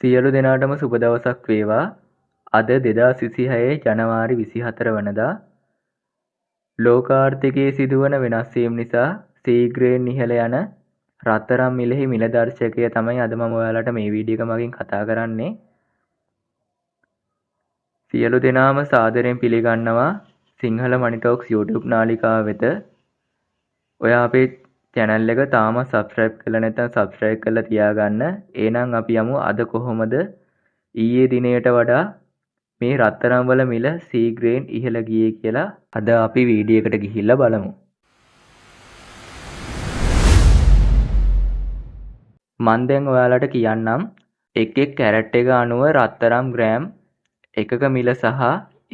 සියලු දෙනාටම සුබ දවසක් වේවා. අද 2026 ජනවාරි 24 වනදා ලෝකාර්ථිකයේ සිදුවන වෙනස් වීම් නිසා ශීඝ්‍රයෙන් ඉහළ යන රත්තරන් මිලෙහි මිල දර්ශකය තමයි අද මම ඔයාලට මේ වීඩියෝ එක මගින් කතා කරන්නේ. සියලු දෙනාම සාදරයෙන් පිළිගන්නවා සිංහල මනි ටොක්ස් YouTube නාලිකාව වෙත. ඔයා අපේ චැනල් එක තාම සබ්ස්ක්‍රයිබ් කරලා නැත්නම් සබ්ස්ක්‍රයිබ් කරලා තියාගන්න. එහෙනම් අපි යමු අද කොහොමද ඊයේ දිනයට වඩා මේ රත්තරන් වල මිල ශීඝ්‍රයෙන් ඉහළ ගියේ කියලා අද අපි වීඩියෝ එකට ගිහිල්ලා බලමු. මං දැන් ඔයාලට කියන්නම් එක් එක් කැරට් එක අනුව රත්තරන් ග්‍රෑම් එකක මිල සහ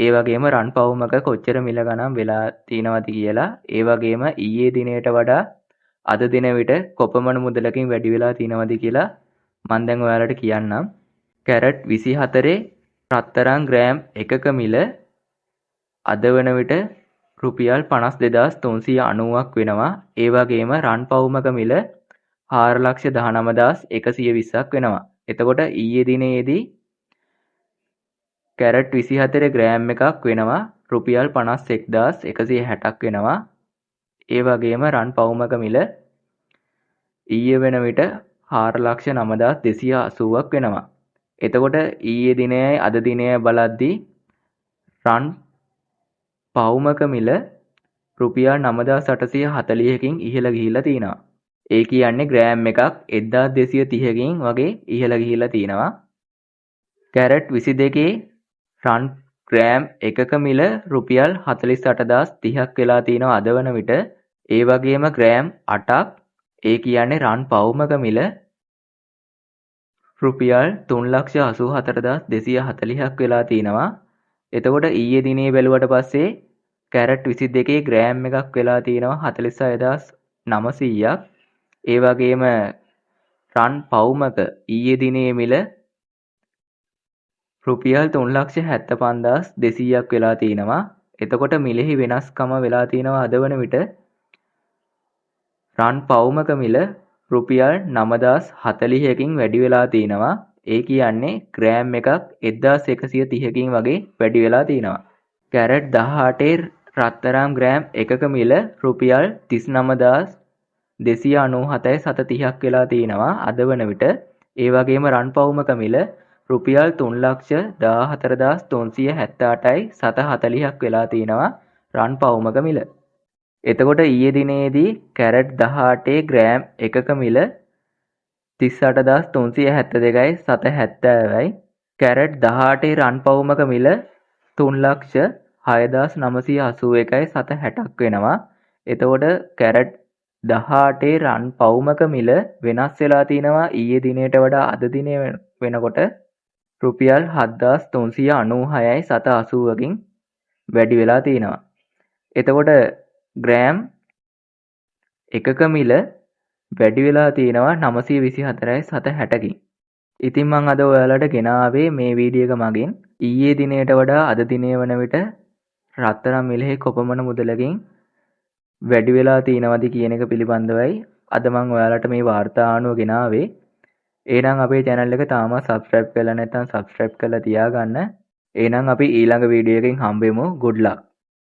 ඒ වගේම රන් පවුමක කොච්චර මිල ගණන් වෙලා තියෙනවද කියලා, ඒ වගේම ඊයේ දිනයට වඩා අද දින විට කොපමණ මුදලකින් වැඩි වෙලා තියෙනවද කියලා මං දැන් ඔයාලට කියන්නම්. කැරට් 24 රත්තරන් ග්‍රෑම් එකක මිල අද වන විට රුපියල් 52390ක් වෙනවා. ඒ වගේම රන් පවුමක මිල 419120ක් වෙනවා. එතකොට ඊයේ දිනේදී කැරට් 24 ග්‍රෑම් එකක් වෙනවා රුපියල් 51160ක් වෙනවා. ඒ වගේම රන් පවුමක මිල ඊයේ වෙන විට 409280ක් වෙනවා. එතකොට ඊයේ දිනයයි අද දිනයයි බලද්දී රන් පවුමක මිල රුපියල් 9840කින් ඉහළ ගිහිල්ලා තිනවා. ඒ කියන්නේ ග්‍රෑම් එකක් 1230කින් වගේ ඉහළ ගිහිල්ලා තිනවා. කැරට් 22 රන් ග්‍රෑම් එකක මිල රුපියල් 48030ක් වෙලා තිනවා අද වන විට. ඒ වගේම ග්‍රෑම් 8ක් ඒ කියන්නේ රන් පවුමක මිල රුපියල් 384240ක් වෙලා තිනවා. එතකොට ඊයේ දිනේ බැලුවට පස්සේ කැරට් 22 ග්‍රෑම් එකක් වෙලා තිනවා 46900ක්. ඒ වගේම රන් පවුමක ඊයේ දිනේ මිල රුපියල් 375200ක් වෙලා තිනවා. එතකොට මිලෙහි වෙනස්කම වෙලා තිනවා අද වන විට රන් පවුමක මිල රුපියල් 9040කින් වැඩි වෙලා තිනවා. ඒ කියන්නේ ග්‍රෑම් එකක් 1130කින් වගේ වැඩි වෙලා තිනවා. කැරට් 18 රත්තරන් ග්‍රෑම් එකක මිල රුපියල් 39297.30ක් වෙලා තිනවා අද වන විට. ඒ වගේම රන් පවුමක මිල රුපියල් 314378.40ක් වෙලා තිනවා රන් පවුමක මිල. එතකොට ඊයේ දිනේදී කැරට් 18 ග්‍රෑම් එකක මිල 38372.70යි. කැරට් 18 රන් පවුමක මිල 306981.60ක් වෙනවා. එතකොට කැරට් 18 රන් පවුමක මිල වෙනස් වෙලා තිනවා ඊයේ දිනයට වඩා අද දිනය වෙනකොට රුපියල් 7396.80කින් වැඩි වෙලා තිනවා. එතකොට ග්‍රෑම් එකක මිල වැඩි වෙලා තිනවා 924.60කින්. ඉතින් මං අද ඔයාලට ගෙනාවේ මේ වීඩියෝ එක මගින් ඊයේ දිනයට වඩා අද දිනය වන විට රත්තරන් මිලෙහි කොපමණ මුදලකින් වැඩි වෙලා තිනවද කියන එක පිළිබඳවයි අද මං ඔයාලට මේ වාර්තා අනුව ගෙනාවේ. එහෙනම් අපේ channel එක තාම subscribe කරලා නැත්නම් subscribe කරලා තියාගන්න. එහෙනම් අපි ඊළඟ වීඩියෝ එකකින් හම්බෙමු. Good luck.